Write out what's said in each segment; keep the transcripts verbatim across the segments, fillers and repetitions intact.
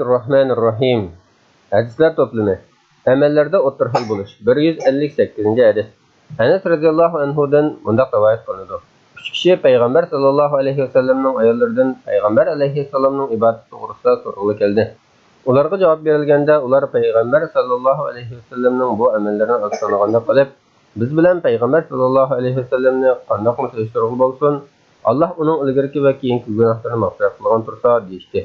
الرحمن الرحيم. ھەدىسلەر توپلىمى. ئەمەللەردە ئوتتۇرا خىل بولۇش. بىر يۈز ئەللىك سەككىزىنچى ھەدىس. ئەنەس رەزىياللاھۇ ئەنھۇدىن مۇنداق رىۋايەت قىلىنىدۇ: ئۈچ كىشى پەيغەمبەر ساللاللاھۇ ئەلەيھى ۋەسەللەمنىڭ ئاياللىرىدىن پەيغەمبەر ئەلەيھىسسالامنىڭ ئىبادىتى توغرىسىدا سورىغىلى كەلدى. ئۇلارغا جاۋاب بېرىلگەندە، ئۇلار پەيغەمبەر ساللاللاھۇ ئەلەيھى ۋەسەللەمنىڭ بۇ ئەمەللىرىنى ئاز سانىغاندەك قىلىپ، بىز بىلەن پەيغەمبەر ساللاللاھۇ ئەلەيھى ۋەسەللەمنى قانداقمۇ سېلىشتۇرغىلى بولسۇن؟ ئاللاھ ئۇنىڭ ئىلگىرىكى ۋە كېيىنكى گۇناھلىرىنى مەغپىرەت قىلغان تۇرسا، دېيىشتى.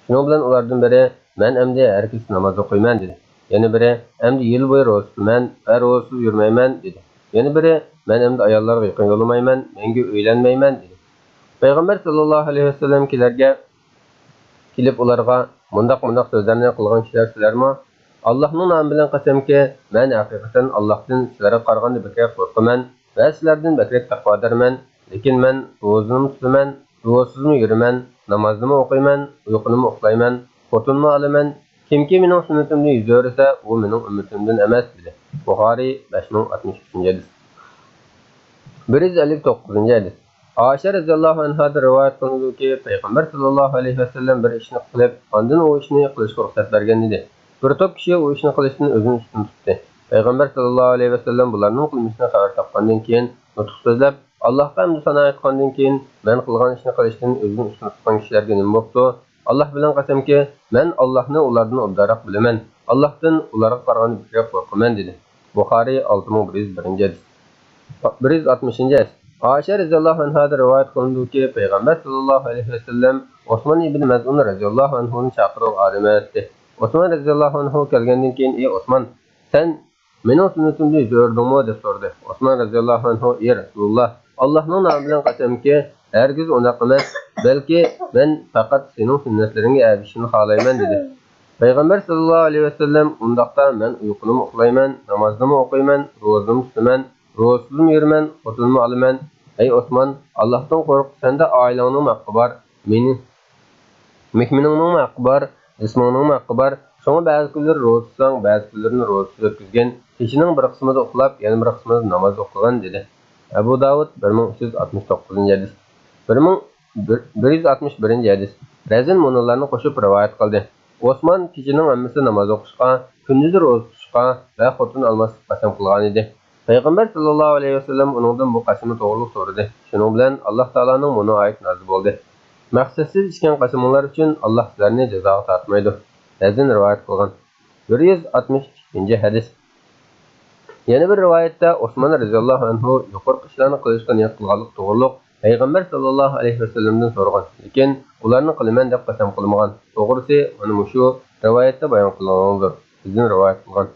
شۇنىڭ بىلەن ئۇلاردىن بىرى، مەن ئەمدى ھەرگىز ناماز ئوقۇيمەن، دېدى. يەنە بىرى، ئەمدى يىل بويى روزا تۇتىمەن ۋە روزىسىز يۈرمەيمەن، دېدى. يەنە بىرى، مەن ئەمدى ئاياللارغا يېقىن يولىمايمەن، مەڭگۈ ئۆيلەنمەيمەن، دېدى. پەيغەمبەر ساللاللاھۇ ئەلەيھى ۋەسەللەم كىشىلەرگە كېلىپ ئۇلارغا، مۇنداق، مۇنداق سۆزلەرنى قىلغان كىشىلەر سىلەرمۇ؟ ئاللاھنىڭ نامى بىلەن قەسەمكى، مەن ھەقىقەتەن ئاللاھتىن سىلەرگە قارىغاندا بەكرەك قورقىمەن ۋە سىلەردىن بەكرەك تەقۋادارمەن، لېكىن مەن روزىنىمۇ تۇتىمەن، روزىسىزمۇ يۈرىمەن، نامازنىمۇ ئوقۇيمەن، ئۇيقۇنىمۇ ئۇخلايمەن، خوتۇنمۇ ئالىمەن. كىمكى مېنىڭ سۈننىتىمدىن يۈز ئۆرۈسە، ئۇ مېنىڭ ئۈممىتىمدىن ئەمەس، دېدى. بۇخارىي، بەش مىڭ ئاتمىش ئۈچىنچى ھەدىس. بىر يۈز ئەللىك توققۇزىنچى ھەدىس. ئائىشە رەزىياللاھۇ ئەنھادىن رىۋايەت قىلىنىدۇكى، پەيغەمبەر ساللاللاھۇ ئەلەيھى ۋەسەللەم بىر ئىشنى قىلىپ، ئاندىن ئۇ ئىشنى قىلىشقا رۇخسەت بەرگەن ئىدى. بىر توپ كىشى ئۇ ئىشنى قىلىشتىن ئۆزىنى ئۈستۈن تۇتتى. پەيغەمبەر ساللاللاھۇ ئەلەيھى ۋەسەللەم بۇلارنىڭ قىلمىشىنى خەۋەر تاپقاندىن كېيىن، نۇتۇق سۆزلەپ، ئاللاھقا ھەمدۇ سانا ئېيتقاندىن كېيىن، مەن قىلغان ئىشنى قىلىشتىن ئۆزىنى ئۈستۈن تۇتقان كىشىلەرگە نېمە بوپتۇ؟ ئاللاھ بىلەن قەسەمكى، مەن ئاللاھنى ئۇلاردىن ئوبدانراق بىلىمەن، ئاللاھتىن ئۇلارغا قارىغاندا بەكرەك قورقىمەن، دېدى. بۇخارىي، ئالتە مىڭ بىر يۈز بىرىنچى ھەدىس. بىر يۈز ئاتمىشىنچى ھەدىس. ئائىشە رەزىياللاھۇ ئەنھادىن رىۋايەت قىلىنىدۇكى، پەيغەمبەر ساللاللاھۇ ئەلەيھى ۋەسەللەم ئوسمان ئىبن مەزئۇن رەزىياللاھۇ ئەنھۇنى چاقىرىدىغان ئادەم ئەۋەتتى. ئوسمان رەزىياللاھۇ ئەنھۇ كەلگەندىن كېيىن، ئى ئوسمان، سەن مېنىڭ سۈننىتىمدىن يۈز ئۆرۈدۈڭمۇ؟ دەپ سورىدى. ئوسمان رەزىياللاھۇ ئەنھۇ، ئى رەسۇلاللاھ، ئاللاھنىڭ نامى بىلەن قەسەمكى، ھەرگىز ئۇنداق ئەمەس، بەلكى مەن پەقەت سېنىڭ سۈننەتلىرىڭگە ئەگىشىشنى خالايمەن، دېدى. پەيغەمبەر ساللاللاھۇ ئەلەيھى ۋەسەللەم، ئۇنداقتا مەن ئۇيقۇنىمۇ ئۇخلايمەن، نامازنىمۇ ئوقۇيمەن، روزىنىمۇ تۇتىمەن، روزىسىزمۇ يۈرىمەن، خوتۇنمۇ ئالىمەن. ئەي ئوسمان، ئاللاھتىن قورق، سەندە ئائىلەڭنىڭمۇ ھەققى بار، مېنى مېھمىنىڭنىڭمۇ ھەققى بار، جىسمىڭنىڭمۇ ھەققى بار. شۇڭا بەزى كۈنلىرى روزا تۇتساڭ، بەزى كۈنلىرىنى روزىسىز ئۆتكۈزگىن. كېچىنىڭ بىر قىسمىدا ئۇخلاپ، يەنە بىر قىسمىدا ناماز ئوقۇغىن، دېدى. ئەبۇ داۋۇد، بىر مىڭ ئۈچ يۈز ئاتمىش توققۇزىنچى ھەدىس. بىر مىڭ بىر يۈز ئاتمىش بىرىنچى ھەدىس. رەزىن مۇنۇلارنى قوشۇپ رىۋايەت قىلدى. ئوسمان كېچىنىڭ ھەممىسى ناماز ئوقۇشقا، كۈندۈزى روزا تۇتۇشقا ۋە خوتۇن ئالماسلىققا قەسەم قىلغانىدى. پەيغەمبەر ساللاللاھۇ ئەلەيھى ۋەسەللەم ئۇنىڭدىن بۇ قەسىمنى توغرىلىق سورىدى. شۇنىڭ بىلەن ئاللاھ تائالانىڭ مۇنۇ ئايىتى نازىل بولدى: مەقسەتسىز ئىچكەن قەسىمىڭلار ئۈچۈن ئاللاھ سىلەرنى جازاغا تارتمايدۇ. رەزىن رىۋايەت قىلغان. بىر يۈز ئاتمىش ئىككىنچى ھەدىس. يەنە بىر رىۋايەتتە ئوسمان رەزىياللاھۇ ئەنھۇ يۇقىرىقى ئىشلارنى قىلىشقا نىيەت قىلغانلىقى توغرۇلۇق پەيغەمبەر ساللاللاھۇ ئەلەيھى ۋەسەللەمدىن سورىغان، لېكىن ئۇلارنى قىلىمەن دەپ قەسەم قىلمىغان. توغرىسى، مانا مۇشۇ رىۋايەتتە بايان قىلىنغانىدۇر. بىزدىن رىۋايەت قىلغان.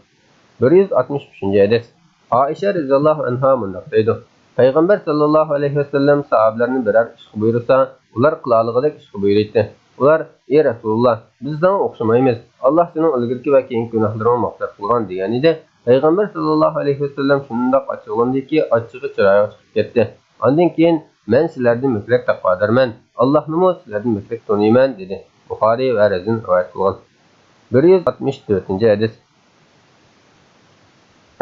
بىر يۈز ئاتمىش ئۈچىنچى ھەدىس. ئائىشە رەزىياللاھۇ ئەنھا مۇنداق دەيدۇ: پەيغەمبەر ساللاللاھۇ ئەلەيھى ۋەسەللەم ساھابىلەرنى بىرەر ئىشقا بۇيرۇسا، ئۇلار قىلالىغۇدەك ئىشقا بۇيرۇيتتى. ئۇلار، ئى رەسۇلاللاھ، بىز ساڭا ئوخشىمايمىز. ئاللاھ سېنىڭ ئىلگىرىكى ۋە كېيىنكى گۇناھلىرىڭنى مەغپىرەت قىلغان، دېگەنىدى. پەيغەمبەر ساللاللاھۇ ئەلەيھى ۋەسەللەم شۇنداق ئاچچىقلاندىكى، ئاچچىقى چىرايىغا چىقىپ كەتتى. ئاندىن كېيىن، مەن سىلەردىن بەكرەك تەقۋادارمەن، ئاللاھنىمۇ سىلەردىن بەكرەك تونۇيمەن، دېدى. بۇخارىي ۋە رەزىن رىۋايەت قىلغان. بىر يۈز ئاتمىش تۆتىنچى ھەدىس.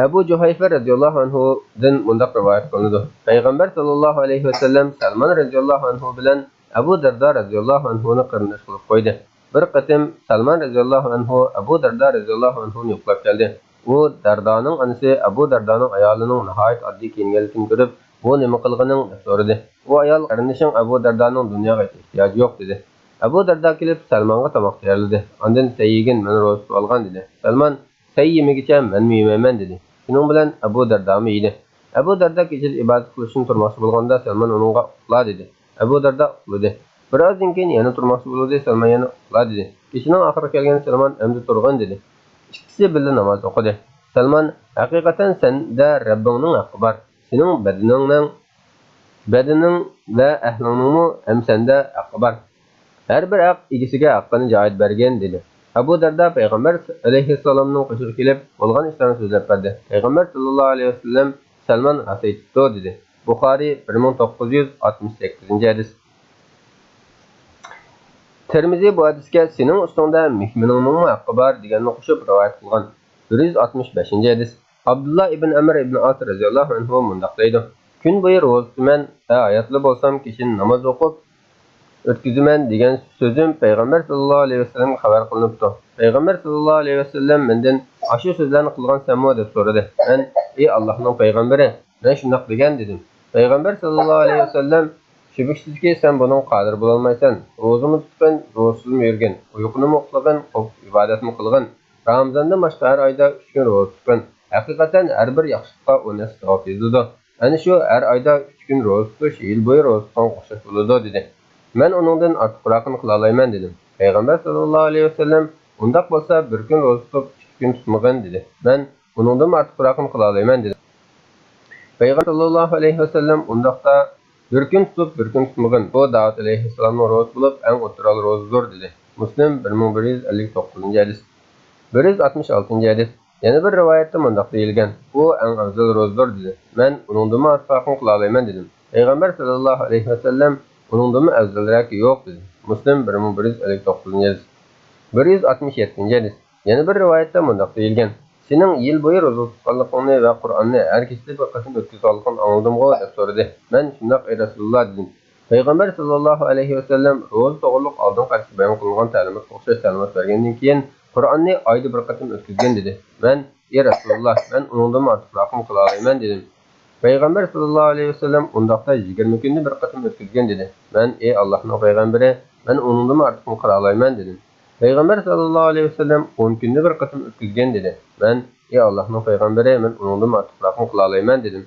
ئەبۇ جۇھەيفە رەزىياللاھۇ ئەنھۇدىن مۇنداق رىۋايەت قىلىنىدۇ: پەيغەمبەر ساللاللاھۇ ئەلەيھى ۋەسەللەم سەلمان رەزىياللاھۇ ئەنھۇ بىلەن ئەبۇ دەردا رەزىياللاھۇ ئەنھۇنى قېرىنداش قىلىپ قويدى. بىر قېتىم سەلمان رەزىياللاھۇ ئەنھۇ ئەبۇ دەردا رەزىياللاھۇ ئەنھۇنى يوقلاپ كەلدى. ئۇ دەردانىڭ ئانىسى ئەبۇ دەردانىڭ ئايالىنىڭ ناھايىتى ئاددىي كىيىنگەنلىكىنى كۆرۈپ، بۇ نېمە قىلغىنىڭ؟ دەپ سورىدى. ئۇ ئايال، قېرىندىشىڭ ئەبۇ دەردانىڭ دۇنياغا ئېھتىياجى يوق، دېدى. ئەبۇ دەردا كېلىپ سەلمانغا تاماق تەييارلىدى. ئاندىن، سەن يېگىن، مەن روزا تۇتۇۋالغان، دېدى. سەلمان، سەن يېمىگىچە مەنمۇ يېمەيمەن، دېدى. شۇنىڭ بىلەن ئەبۇ دەردامۇ يېدى. ئەبۇ دەردا كېچىدە ئىبادەت قىلىشتىن تۇرماقچى بولغاندا، سەلمان ئۇنىڭغا، ئۇخلا، دېدى. ئەبۇ دەردا ئۇخلىدى. بىر ئازدىن كېيىن يەنە تۇرماقچى بولدى، سەلمان يەنە، ئۇخلا، دېدى. كېچىنىڭ ئاخىرىغا كەلگەندە سەلمان، ئەمدى تۇرغىن، دېدى. ئىككىسى بىللە ناماز ئوقۇدى. سەلمان، ھەقىقەتەن سەندە رەببىڭنىڭ ھەققى بار. سېنىڭ بەدىنىڭنىڭ، بەدىنىڭ ۋە ئەھلىڭنىڭمۇ ھەم سەندە ھەققى بار. ھەر بىر ھەق ئىگىسىگە ھەققىنى جايىدا بەرگىن، دېدى. ئەبۇ دەردا پەيغەمبەر ئەلەيھىسسالامنىڭ قېشىغا كېلىپ، بولغان ئىشلارنى سۆزلەپ بەردى. پەيغەمبەر ساللاللاھۇ ئەلەيھى ۋەسەللەم، سەلمان راست ئېيتىپتۇ، دېدى. بۇخارىي، بىر مىڭ توققۇز يۈز ئاتمىش سەككىزىنچى ھەدىس. تىرمىزى بۇ ھەدىسكە سېنىڭ ئۈستۈڭدە مېھمىنىڭنىڭمۇ ھەققى بار دېگەننى قوشۇپ رىۋايەت قىلغان. بىر يۈز ئاتمىش بەشىنچى ھەدىس. ئابدۇللا ئىبن ئەمر ئىبن ئاس رەزىياللاھۇ ئەنھۇ مۇنداق دەيدۇ: كۈن بويى روزا تۇتىمەن ۋە ھاياتلا بولسام كېچىدە ناماز ئوقۇپ، ئۆتكۈزىمەن دېگەن سۆزۈم پەيغەمبەر ساللاللاھۇ ئەلەيھى ۋەسەللەمگە خەۋەر قىلىنىپتۇ. پەيغەمبەر ساللاللاھۇ ئەلەيھى ۋەسەللەم مەندىن، «ئاشۇ سۆزلەرنى قىلغانسەنمۇ؟» دەپ سورىدى. مەن، «ئى ئاللاھنىڭ پەيغەمبىرى، مەن شۇنداق دېگەن» دېدىم. پەيغەمبەر ساللاللاھۇ ئەلەيھى ۋەسەللەم، «شۈبھىسىزكى، سەن بۇنىڭغا قادىر بولالمايسەن. روزىمۇ تۇتقىن، روزىسىزمۇ يۈرگىن، ئۇيقۇنىمۇ ئۇخلىغىن، قوپۇپ ئىبادەتمۇ قىلغىن. رامىزاندىن باشقا ھەر ئايدا ئۈچ كۈن روزا تۇتقىن. ھەقىقەتەن ھەر بىر ياخشىلىققا ئون ھەسسە ساۋاب يېزىلىدۇ. ئەنە شۇ ھەر ئايدا ئۈچ كۈن روزا تۇتۇش يىل بويى روزا تۇتقانغا ئوخشاش بولىدۇ» دېدى. مەن ئۇنىڭدىن ئارتۇقراقىنى قىلالايمەن دېدىم. پەيغەمبەر ساللاللاھۇ ئەلەيھى ۋەسەللەم، ئۇنداق بولسا بىر كۈن روزا تۇتۇپ، ئىككى كۈن تۇتمىغىن دېدى. مەن ئۇنىڭدىنمۇ ئارتۇقراقىنى قىلالايمەن دېدىم. پەيغەمبەر ساللاللاھۇ ئەلەيھى ۋەسەللەم، ئۇنداقتا بىر كۈن تۇتۇپ، بىر كۈن تۇتمىغىن. بۇ داۋۇت ئەلەيھىسسالامنىڭ روزىسى بولۇپ، ئەڭ ئوتتۇرالغۇ روزىدۇر دېدى. مۇسلىم، بىر مىڭ بىر يۈز ئەللىك توققۇزىنچى ھەدىس. بىر يۈز ئاتمىش ئالتىنچى ھەدىس. يەنە بىر رىۋايەتتە مۇنداق دېيىلگەن، بۇ ئەڭ ئەۋزەل روزىدۇر دېدى. مەن ئۇنىڭدىنمۇ ئارتۇقراقىنى قىلالايمەن دېدىم. پەيغەمبەر ساللاللاھۇ ئەلەيھى ۋەسەللەم، ئۇنىڭدىنمۇ ئەۋزەلرەكى يوق دېدى. مۇسلىم، بىر مىڭ بىر يۈز ئەللىك توققۇزىنچى ھەدىس. بىر يۈز ئاتمىش يەتتىنچى ھەدىس. يەنە بىر رىۋايەتتە مۇنداق دېيىلگەن، سېنىڭ يىل بويى روزا تۇتقانلىقىڭنى ۋە قۇرئاننى ھەر كېچىدە بىر قېتىم ئۆتكۈزۈۋالغىنىڭنى ئاڭلىدىمغۇ دەپ سورىدى. مەن، شۇنداق ئەي رەسۇلۇللا دېدىم. پەيغەمبەر ساللاللاھۇ ئەلەيھى ۋەسەللەم روزا توغرۇلۇق ئالدىنقى ھەدىستە بايان قىلىنغان تەلىماتقا ئوخشاش تەلىمات بەرگەندىن كېيىن، قۇرئاننى ئايدا بىر قېتىم ئۆتكۈزگىن دېدى. مەن، ئى رەسۇلۇللا، مەن ئۇنىڭدىنمۇ ئارتۇقراقنى قىلالايمەن دېدىم. پەيغەمبەر ساللاللاھۇ ئەلەيھى ۋەسەللەم، ئۇنداقتا يىگىرمە كۈندە بىر قېتىم ئۆتكۈزگىن دېدى. مەن، ئى ئاللاھنىڭ پەيغەمبىرى، مەن ئۇنىڭدىنمۇ ئارتۇقنى قىلالايمەن دېدىم. پەيغەمبەر ساللاللاھۇ ئەلەيھى ۋەسەللەم، ئون كۈندە بىر قېتىم ئۆتكۈزگىن دېدى. مەن، ئى ئاللاھنىڭ پەيغەمبىرى، مەن ئۇنىڭدىنمۇ ئارتۇقراقنى قىلالايمەن دېدىم.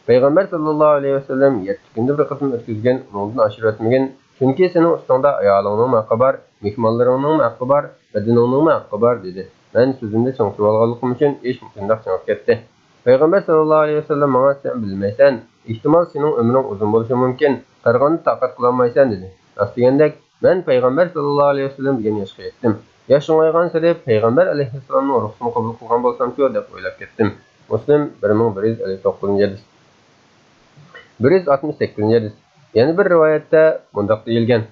پەيغەمبەر ساللاللاھۇ ئەلەيھى ۋەسەللەم، يەتتە كۈندە بىر قېتىم ئۆتكۈزگىن، ئۇنىڭدىن ئاشۇرۇۋەتمىگىن، چۈنكى سېنىڭ ئۈستۈڭدە ئايالىڭنىڭمۇ ھەققى بار، مېھمانلىرىڭنىڭمۇ ھەققى بار، بەدىنىڭنىڭمۇ ھەققى بار دېدى. مەن سۆزۈمدە چىڭ تۇرۇۋالغانلىقىم ئۈچۈن ئىش مۇشۇنداق چىڭىپ كەتتى. پەيغەمبەر ساللاللاھۇ ئەلەيھى ۋەسەللەم ماڭا، سەن بىلمەيسەن، ئېھتىمال سېنىڭ ئۆمرۈڭ ئۇزۇن بولۇشى مۇمكىن، قىرغىندا تاقەت قىلالمايسەن دېدى. راست دېگەندەك، مەن پەيغەمبەر ساللاللاھۇ ئەلەيھى ۋەسەللەم دېگەن ياشقا يەتتىم. ياش چوڭايغانسېرى پەيغەمبەر ئەلەيھىسسالامنىڭ رۇخسىتىنى قوبۇل قىلغان بولسامچۇ دەپ ئويلاپ كەتتىم. مۇسلىم، بىر مىڭ بىر يۈز ئەللىك توققۇزىنچى ھەدىس. بىر يۈز ئاتمىش سەككىزىنچى ھەدىس. يەنە بىر رىۋايەتتە مۇنداق دېيىلگەن،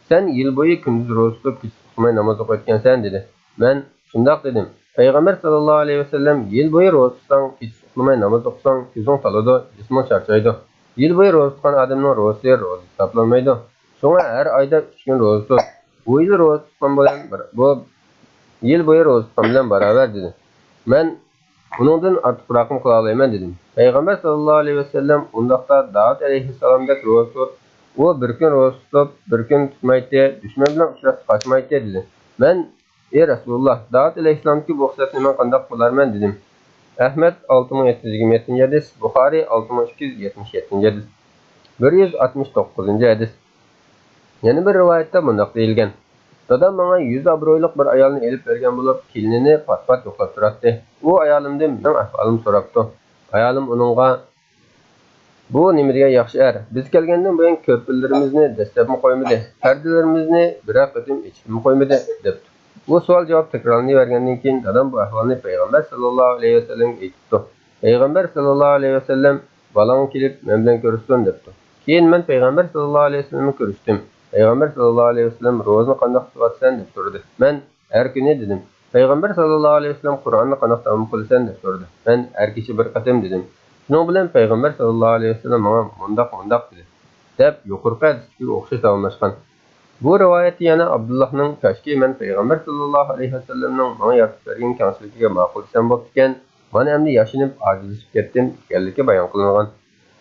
سەن يىل بويى كۈندۈز روزا تۇتۇپ، كېچىسى ئۇخلىماي ناماز ئوقۇيدىكەنسەن دېدى. مەن، شۇنداق دېدىم. پەيغەمبەر ساللاللاھۇ ئەلەيھى ۋەسەللەم، يىل بويى روزا تۇتساڭ، كېچىسى ئۇخلىماي ناماز ئوقۇساڭ، كۆزۈڭ تالىدۇ، جىسمىڭ چارچايدۇ. يىل بويى روزا تۇتقان ئادەمنىڭ روزىسى روزا ھېسابلانمايدۇ. شۇڭا ھەر ئايدا ئۈچ كۈن روزا تۇت. بۇ يىل روزا تۇتقان بىلەن بىر، بۇ يىل بويى روزا تۇتقان بىلەن باراۋەر دېدى. مەن، ئۇنىڭدىن ئارتۇقراقنى قىلالايمەن دېدىم. پەيغەمبەر ساللاللاھۇ ئەلەيھى ۋەسەللەم، ئۇنداقتا داۋۇت ئەلەيھىسسالامدەك روزا تۇت. ئۇ بىر كۈن روزا تۇتۇپ، بىر كۈن تۇتمايتتى، دۈشمەن بىلەن ئۇچراشسا قاچمايتتى دېدى. مەن، ئى رەسۇلۇللا، داۋۇت ئەلەيھىسسالامدىكى بۇ خىسلەتنى مەن قانداق قىلارمەن دېدىم. ئەھمەد، ئالتە مىڭ يەتتە يۈز يىگىرمە يەتتىنچى ھەدىس، بۇخارىي، ئالتە مىڭ ئىككى يۈز يەتمىش يەتتىنچى ھەدىس. بىر يۈز ئاتمىش توققۇزىنچى ھەدىس. يەنە بىر رىۋايەتتە مۇنداق دېيىلگەن، دادام ماڭا يۈز ئابرۇيلۇق بىر ئايالنى ئېلىپ بەرگەن بولۇپ، كېلىنىنى پات-پات يوقلاپ تۇراتتى. ئۇ ئايالىمدىن مېنىڭ ئەھۋالىمنى سوراپتۇ. ئايالىم ئۇنىڭغا، بۇ نېمە دېگەن ياخشى ئەر، بىز كەلگەندىن بۇيان كۆرپىلىرىمىزنى دەسسەپمۇ قويمىدى، پەردىلىرىمىزنى بىرەر قېتىم ئېچىپمۇ قويمىدى، دەپتۇ. بۇ سوئال-جاۋاب تەكرارلىنىۋەرگەندىن كېيىن، دادام بۇ ئەھۋالنى پەيغەمبەر ساللاللاھۇ ئەلەيھى ۋەسەللەمگە ئېيتىپتۇ. پەيغەمبەر ساللاللاھۇ ئەلەيھى ۋەسەللەم، بالاڭ كېلىپ مەن بىلەن كۆرۈشسۇن دەپتۇ. كېيىن مەن پەيغەمبەر ساللاللاھۇ ئەلەيھى ۋەسەللەم بىلەن كۆرۈشتۈم. پەيغەمبەر ساللاللاھۇ ئەلەيھى ۋەسەللەم، روزىنى قانداق تۇتۇۋاتىسەن دەپ سورىدى. مەن، ھەر كۈنى دېدىم. پەيغەمبەر ساللاللاھۇ ئەلەيھى ۋەسەللەم، قۇرئاننى قانداق تامام قىلىسەن دەپ سورىدى. مەن، ھەر كېچە بىر قېتىم دېدىم. شۇنىڭ بىلەن پەيغەمبەر ساللاللاھۇ ئەلەيھى ۋەسەللەم ماڭا مۇنداق، مۇنداق دېدى، دەپ يۇقىرىقى ھەدىستىكىگە ئوخشاش داۋاملاشقان. بۇ رىۋايەتتە يەنە ئابدۇللاھنىڭ، كاشكى مەن پەيغەمبەر ساللاللاھۇ ئەلەيھى ۋەسەللەمنىڭ ماڭا يارىتىپ بەرگەن كەڭچىلىكىگە ماقۇل دېسەم بوپتىكەن، مانا ئەمدى ياشىنىپ ئاجىزلىشىپ كەتتىم، دېگەنلىكى بايان قىلىنغان.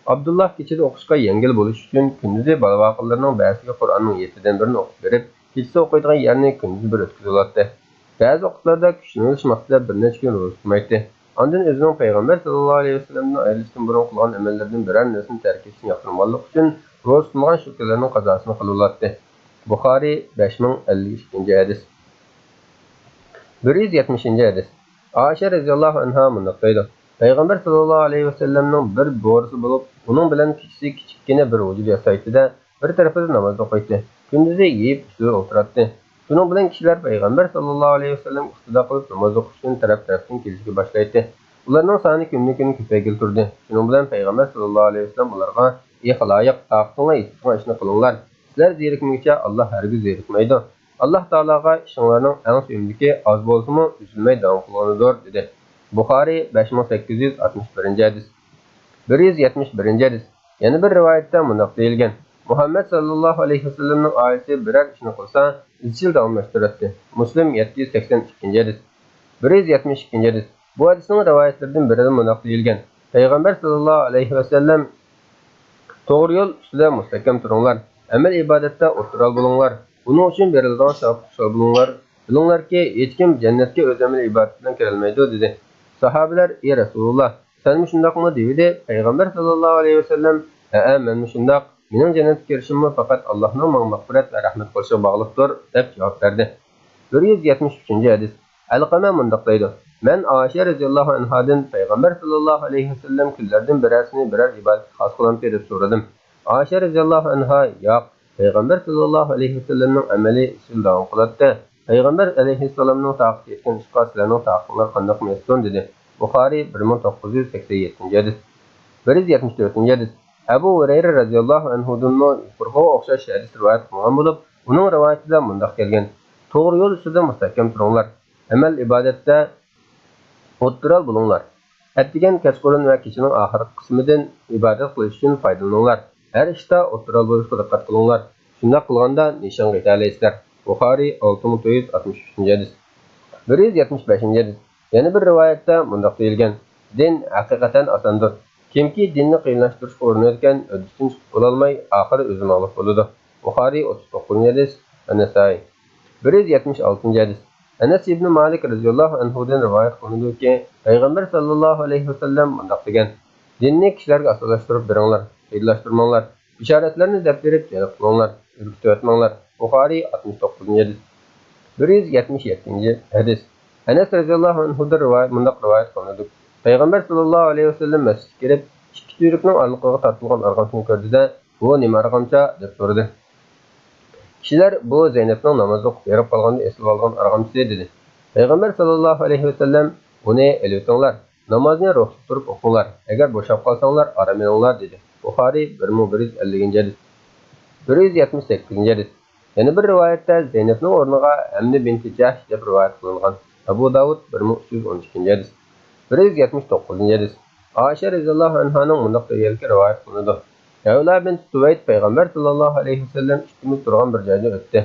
ئابدۇللا كېچىدە ئوقۇشقا يەڭگىل بولۇش ئۈچۈن كۈندۈزى بالىۋاقىلىرىنىڭ بەزىسىگە قۇرئاننىڭ يەتتىدىن بىرىنى ئوقۇپ بېرىپ، كېچىسى ئوقۇيدىغان يەرنى كۈندۈزى بىر ئۆتكۈزۈۋالاتتى. بەزى ۋاقىتلاردا كۈچلىنىۋېلىش مەقسىتىدە بىر نەچچە كۈن روزا تۇتمايتتى. ئاندىن ئۆزىنىڭ پەيغەمبەر ساللاللاھۇ ئەلەيھى ۋەسەللەمدىن ئايرىلىشتىن بۇرۇن قىلغان ئەمەللىرىدىن بىرەر نەرسىنى تەرك ئېتىشنى ياقتۇرمىغانلىقى ئۈچۈن، روزا تۇتمىغان شۇ كۈنلەرنىڭ قازاسىنى قىلىۋالاتتى. بۇخارىي، بەش مىڭ ئەللىك ئىككىنچى ھەدىس. بىر يۈز يەتمىشىنچى ھەدىس. ئائىشە رەزىياللاھۇ ئەنھا مۇنداق دەيدۇ، پەيغەمبەر ساللاللاھۇ ئەلەيھى ۋەسەللەمنىڭ بىر بورىسى بولۇپ، ئۇنىڭ بىلەن كېچىسى كىچىككىنە بىر ھۇجرا ياسايتتى-دە، بىر تەرىپىدە ناماز ئوقۇيتتى. كۈندۈزى يېيىپ ئۈستىدە ئولتۇراتتى. شۇنىڭ بىلەن كىشىلەر پەيغەمبەر ساللاللاھۇ ئەلەيھى ۋەسەللەمگە ئىقتىدا قىلىپ ناماز ئوقۇش ئۈچۈن تەرەپ-تەرەپتىن كېلىشكە باشلايتتى. ئۇلارنىڭ سانى كۈندىن-كۈن كۆپەيگىلى تۇردى. شۇنىڭ بىلەن پەيغەمبەر ساللاللاھۇ ئەلەيھى ۋەسەللەم ئۇلارغا، ئى خالايىق، تاقىتىڭلار يېتىدىغان ئىشنى قىلىڭلار. سىلەر زېرىكمىگۈچە ئاللا ھەرگىز زېرىكمەيدۇ. ئاللا تائالاغا ئىشىڭلارنىڭ ئەڭ سۆيۈملۈكى ئاز بولسىمۇ ئۈزۈلمەي داۋام قىلغىنىدۇر، دېدى. بۇخارىي، بەش مىڭ سەككىز يۈز ئاتمىش بىرىنچى ھەدىس. بىر يۈز يەتمىش بىرىنچى ھەدىس. يەنە بىر رىۋايەتتە مۇنداق دېيىلگەن، مۇھەممەد ساللاللاھۇ ئەلەيھى ۋەسەللەمنىڭ ئائىلىسى بىرەر ئىشنى قىلسا، ئىزچىل داۋاملاشتۇراتتى. مۇسلىم، يەتتە يۈز سەكسەن ئىككىنچى ھەدىس. بىر يۈز يەتمىش ئىككىنچى ھەدىس. بۇ ھەدىسنىڭ رىۋايەتلىرىدىن بىرىدە مۇنداق دېيىلگەن: پەيغەمبەر ساللاللاھۇ ئەلەيھى ۋەسەللەم، توغرا يول ئۈستىدە مۇستەھكەم تۇرۇڭلار، ئەمەل ئىبادەتتە ئوتتۇرال بولۇڭلار، ئۇنىڭ ئۈچۈن بېرىلىدىغان ساۋابقا خۇشال بولۇڭلار، بىلىڭلاركى، ھېچكىم جەننەتكە ئۆز ئەمەل ئىبادىتى بىلەن كىرەلمەيدۇ، دېدى. ساھابىلەر، ئى رەسۇلۇللا، سەنمۇ شۇنداقمۇ؟ دېۋىدى. پەيغەمبەر ساللاللاھۇ ئەلەيھى ۋەسەللەم، ھەئە، مەنمۇ شۇنداق، مېنىڭ جەننەتكە كىرىشىممۇ پەقەت ئاللاھنىڭ ماڭا مەغپىرەت ۋە رەھمەت قىلىشىغا باغلىقتۇر، دەپ جاۋاب بەردى. بىر يۈز يەتمىش ئۈچىنچى ھەدىس. ئەلقەمە مۇنداق دەيدۇ: مەن ئائىشە رەزىياللاھۇ ئەنھادىن پەيغەمبەر ساللاللاھۇ ئەلەيھى ۋەسەللەم كۈنلەردىن بىرەرسىنى بىرەر ئىبادەتكە خاس قىلامتى دەپ سورىدىم. ئائىشە رەزىياللاھۇ ئەنھا، ياق، پەيغەمبەر ساللاللاھۇ ئەلەيھى ۋەسەللەمنىڭ ئەمەلى ئىزچىل داۋام قىلاتتى. پەيغەمبەر ئەلەيھىسسالامنىڭ تاقىتى يەتكەن ئىشقا سىلەرنىڭ تاقىتىڭلار قانداقمۇ يەتسۇن؟ دېدى. بۇخارىي، بىر مىڭ توققۇز يۈز سەكسەن يەتتىنچى ھەدىس. بىر يۈز يەتمىش تۆتىنچى ھەدىس. ئەبۇ ھۇرەيرە رەزىياللاھۇ ئەنھۇدىنمۇ يۇقىرىقىغا ئوخشاش ھەدىس رىۋايەت قىلغان بولۇپ، ئۇنىڭ رىۋايىتىدە مۇنداق كەلگەن: توغرا يول ئۈستىدە مۇستەھكەم تۇرۇڭلار، ئەمەل ئىبادەتتە ئوتتۇرال بولۇڭلار. ئەتىگەن كەچقۇرۇن ۋە كېچىنىڭ ئاخىرقى قىسمىدىن ئىبادەت قىلىش ئۈچۈن پايدىلىنىڭلار. ھەر ئىشتا ئوتتۇرال بولۇشقا دىققەت قىلىڭلار. شۇنداق قىلغاندا نىشانغا يېتەلەيسىلەر. بۇخارىي، ئالتە مىڭ تۆت يۈز ئاتمىش ئۈچىنچى ھەدىس. بىر يۈز يەتمىش بەشىنچى ھەدىس. يەنە بىر رىۋايەتتە مۇنداق دېيىلگەن: دىن ھەقىقەتەن ئاساندۇر. كىمكى دىننى قىيىنلاشتۇرۇشقا ئۇرۇنىدىكەن، ھۆددىسىدىن چىقىپ بولالماي، ئاخىرى ئۆزى مەغلۇپ بولىدۇ. بۇخارىي، ئوتتۇز توققۇزىنچى ھەدىس، ئەننەسائىي. بىر يۈز يەتمىش ئالتىنچى ھەدىس. ئەنەس ئىبنى مالىك رەزىياللاھۇ ئەنھۇدىن رىۋايەت قىلىنىدۇكى، پەيغەمبەر ساللاللاھۇ ئەلەيھى ۋەسەللەم مۇنداق دېگەن: دىننى كىشىلەرگە ئاسانلاشتۇرۇپ بېرىڭلار، قىيىنلاشتۇرماڭلار. بېشارەتلەرنى دەپ بېرىپ جەلپ قىلىڭلار، ئۈركۈتۈۋەتمەڭلار. بۇخارىي، ئاتمىش توققۇزىنچى ھەدىس. بىر يۈز يەتمىش يەتتىنچى ھەدىس. ئەنەس رەزىياللاھۇ ئەنھۇدىن رىۋايەت، مۇنداق رىۋايەت قىلىنىدۇ: پەيغەمبەر ساللاللاھۇ ئەلەيھى ۋەسەللەم مەسچىتكە كىرىپ، ئىككى تۈۋرۈكنىڭ ئارىلىقىغا تارتىلغان ئارغامچىنى كۆردى-دە، بۇ نېمە ئارغامچا؟ دەپ سورىدى. كىشىلەر، بۇ زەينەپنىڭ ناماز ئوقۇپ ھېرىپ قالغاندا ئېسىلىۋالغان ئارغامچىسى، دېدى. پەيغەمبەر ساللاللاھۇ ئەلەيھى ۋەسەللەم، ئۇنى ئېلىۋېتىڭلار، نامازنى روھتا تۇرۇپ ئوقۇڭلار، ئەگەر بوشاپ قالساڭلار ئارام ئېلىڭلار، دېدى. بۇخارىي، بىر مىڭ بىر يۈز ئەللىكىنچى ھەدىس. بىر يۈز يەتمىش سەككىزىنچى ھەدىس. يەنە بىر رىۋايەتتە زەينەپنىڭ ئورنىغا ھەمنە بىنتى جەھش دەپ رىۋايەت قىلىنغان. ئەبۇ داۋۇد، بىر مىڭ ئۈچ يۈز ئون ئىككىنچى ھەدىس. بىر يۈز يەتمىش توققۇزىنچى ھەدىس. ئائىشە رەزىياللاھۇ ئەنھانىڭ مۇنداق دېگەنلىكى رىۋايەت قىلىنىدۇ: خەۋلا بىنت سۇۋەيد پەيغەمبەر ساللاللاھۇ ئەلەيھى ۋەسەللەم ئىككىمىز تۇرغان بىر جايدا ئۆتتى.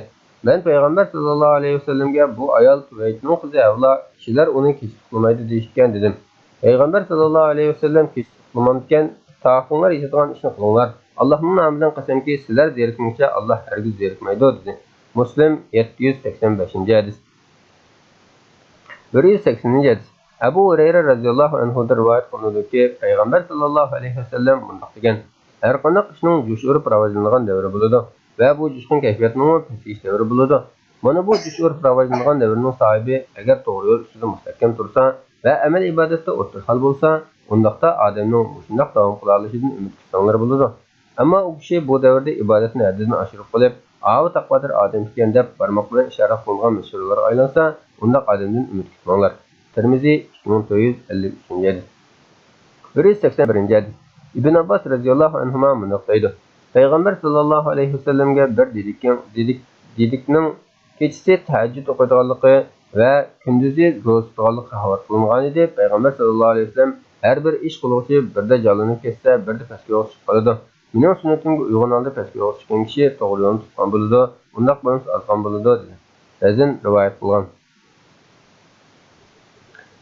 مەن پەيغەمبەر ساللاللاھۇ ئەلەيھى ۋەسەللەمگە، بۇ ئايال سۇۋەيدنىڭ قىزى ھەۋلا، كىشىلەر ئۇنى كېچىدە ئۇخلىمايدۇ دېيىشىدىكەن، دېدىم. پەيغەمبەر ساللاللاھۇ ئەلەيھى ۋەسەللەم كېچىدە ئۇخلىمامدىكەن، تاقىتىڭلار يېتىدىغان ئىشنى قىلىڭلار. ئاللاھنىڭ نامى بىلەن قەسەمكى، سىلەر زېرىكمىگۈچە ئاللاھ ھەرگىز زېرىكمەيدۇ، دېدى. مۇسلىم، يەتتە يۈز سەكسەن بەشىنچى ھەدىس. بىر يۈز سەكسىنىنچى ھەدىس. ئەبۇ ھۇرەيرە رەزىياللاھۇ ئەنھۇدىن رىۋايەت قىلىنىدۇكى، پەيغەمبەر ساللاللاھۇ ئەلەيھى ۋەسەللەم مۇنداق دېگەن: ھەرقانداق ئىشنىڭ جۇش ئۇرۇپ راۋاجلىنىدىغان دەۋرى بولىدۇ ۋە بۇ جۇشقۇن كەيپىياتنىڭمۇ پەسىيىش دەۋرى بولىدۇ. مانا بۇ جۇش ئۇرۇپ راۋاجلىنىدىغان دەۋرنىڭ ساھىبى ئەگەر توغرا يول ئۈستىدە مۇستەھكەم تۇرسا ۋە ئەمەل ئىبادەتتە ئوتتۇرا ھال بولسا، ئۇنداقتا ئادەمنىڭ مۇشۇنداق داۋام قىلالىشىدىن ئۈمىد كۈتسەڭلار بولىدۇ. ئەمما ئۇ كىشى بۇ دەۋردە ئىبادەتنى ھەددىدىن ئاشۇرۇپ قېلىپ، ئاۋۇ تەقۋادار ئادەم ئىكەن دەپ بارماق بىلەن ئىشارە قىلىنغان مەشھۇرلارغا ئايلانسا، ئۇنداق ئادەمدىن ئۈمىد كۈتمەڭلار. تىرمىزى، ئىككى مىڭ تۆت يۈز ئەللىك ئۈچىنچى ھەدىس. بىر يۈز سەكسەن بىرىنچى ھەدىس. ئىبن ئابباس رەزىياللاھۇ ئەنھۇما مۇنداق دەيدۇ: پەيغەمبەر ساللاللاھۇ ئەلەيھى ۋەسەللەمگە بىر دېدىكنىڭ، دېدىك، دېدىكنىڭ كېچىسى تەھەججۇد ئوقۇيدىغانلىقى ۋە كۈندۈزى روزا تۇتىدىغانلىقى خەۋەر قىلىنغانىدى. پەيغەمبەر ساللاللاھۇ ئەلەيھى ۋەسەللەم ھەر بىر ئىش قىلغۇچى بىردە جانلىنىپ كەتسە، بىردە پەسكويغا چۈشۈپ قالىدۇ. مېنىڭ سۈننىتىمگە ئۇيغۇن ھالدا پەسكويغا چۈشكەن كىشى توغرا يولنى تۇتقان بولىدۇ، ئۇنداق بولمىسا ئازغان بولىدۇ، دېدى. رەزىن رىۋايەت قىلغان.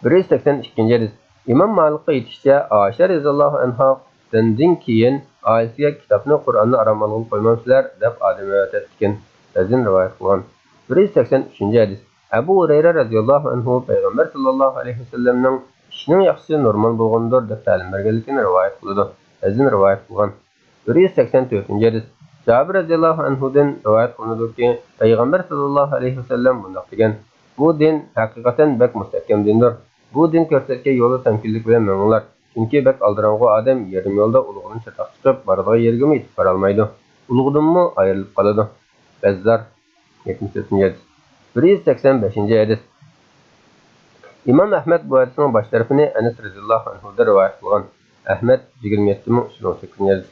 بىر يۈز سەكسەن ئىككىنچى ھەدىس. ئىمام مالىكقا ئېيتىشىچە، ئائىشە رەزىياللاھۇ ئەنھا خوتەندىن كېيىن ئائىلىسىگە كىتابنى، قۇرئاننى ئارام ئالغىلى قويمامسىلەر؟ دەپ ئادەم ئەۋەتەتتىكەن. رەزىن رىۋايەت قىلغان. بىر يۈز سەكسەن ئۈچىنچى ھەدىس. ئەبۇ ھۇرەيرە رەزىياللاھۇ ئەنھۇ پەيغەمبەر ساللاللاھۇ ئەلەيھى ۋەسەللەمنىڭ، ئىشنىڭ ياخشىسى نورمال بولغىنىدۇر، دەپ تەلىم بەرگەنلىكىنى رىۋايەت قىلىدۇ. رەزىن رىۋايەت قىلغان. بىر يۈز سەكسەن تۆتىنچى ھەدىس. جابىر رەزىياللاھۇ ئەنھۇدىن رىۋايەت قىلىنىدۇكى، پەيغەمبەر ساللاللاھۇ ئەلەيھى ۋەسەللەم مۇنداق دېگەن: بۇ دىن ھەقىقەتەن بەك مۇستەھكەم دىندۇر. بۇ دىن كۆرسەتكەن يولدا تەمكىنلىك بىلەن مېڭىڭلار. چۈنكى بەك ئالدىراڭغۇ ئادەم يېرىم يولدا ئۇلۇغىدىن چاتاق چىقىپ، بارىدىغان يېرىگىمۇ يېتىپ بارالمايدۇ. ئۇلۇغىدىنمۇ ئايرىلىپ قالىدۇ. بەززار، يەتمىش تۆتىنچى ھەدىس. بىر يۈز سەكسەن بەشىنچى ھەدىس. ئىمام ئەھمەد بۇ ھەدىسنىڭ باش تەرىپىنى ئەنەس رەزىياللاھۇ ئەنھۇدىن رىۋايەت قىلغان. ئەھمەد، يىگىرمە يەتتە مىڭ ئۈچ يۈز ئون سەككىزىنچى ھەدىس.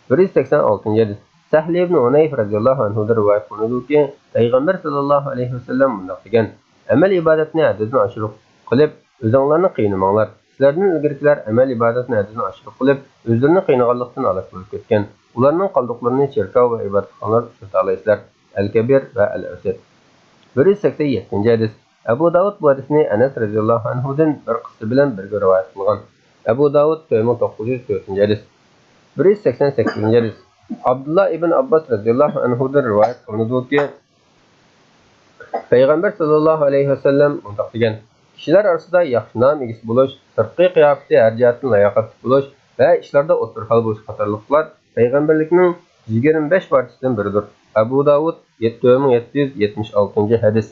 بىر يۈز سەكسەن ئالتىنچى ھەدىس. سەھلى ئىبنى ھۇنەيف رەزىياللاھۇ ئەنھۇدىن رىۋايەت قىلىنىدۇكى، پەيغەمبەر ساللاللاھۇ ئەلەيھى ۋەسەللەم مۇنداق دېگەن: ئەمەل ئىبادەتنى ھەددىدىن ئاشۇرۇپ قىلىپ، ئۆزۈڭلارنى قىينىماڭلار. سىلەردىن ئىلگىرىكىلەر ئەمەل-ئىبادەتنى ھەددىدىن ئاشۇرۇپ قىلىپ، ئۆزلىرىنى قىينىغانلىقتىن ھالاك بولۇپ كەتكەن. ئۇلارنىڭ قالدۇقلىرىنى چېركاۋ ۋە ئىبادەتخانىلاردا ئۇچرىتالايسىلەر. ئەل-كەبىر ۋە ئەل-ئەۋسەت. بىر يۈز سەكسەن يەتتىنچى ھەدىس. ئەبۇ داۋۇد بۇ ھەدىسنى ئەنەس رەزىياللاھۇ ئەنھۇدىن بىر قىسسە بىلەن بىرگە رىۋايەت قىلغان. ئەبۇ داۋۇد، تۆت مىڭ توققۇز يۈز تۆتىنچى ھەدىس. بىر يۈز سەكسەن سەككىزىنچى ھەدىس. ئابدۇللا ئىبن ئابباس رەزىياللاھۇ ئەنھۇدىن رىۋايەت قىلىنىدۇكى، پەيغەمبەر ساللاللاھۇ ئەلەيھى ۋەسەللەم مۇنداق دېگەن: كىشىلەر ئارىسىدا ياخشى نام ئىگىسى بولۇش، سىرتقى قىياپىتى ھەر جەھەتتىن لاياقەتلىك بولۇش ۋە ئىشلاردا ئوتتۇرا ھال بولۇش قاتارلىقلار پەيغەمبەرلىكنىڭ يىگىرمە بەش پارچىسىدىن بىرىدۇر. ئەبۇ داۋۇد، تۆت مىڭ يەتتە يۈز يەتمىش ئالتىنچى ھەدىس.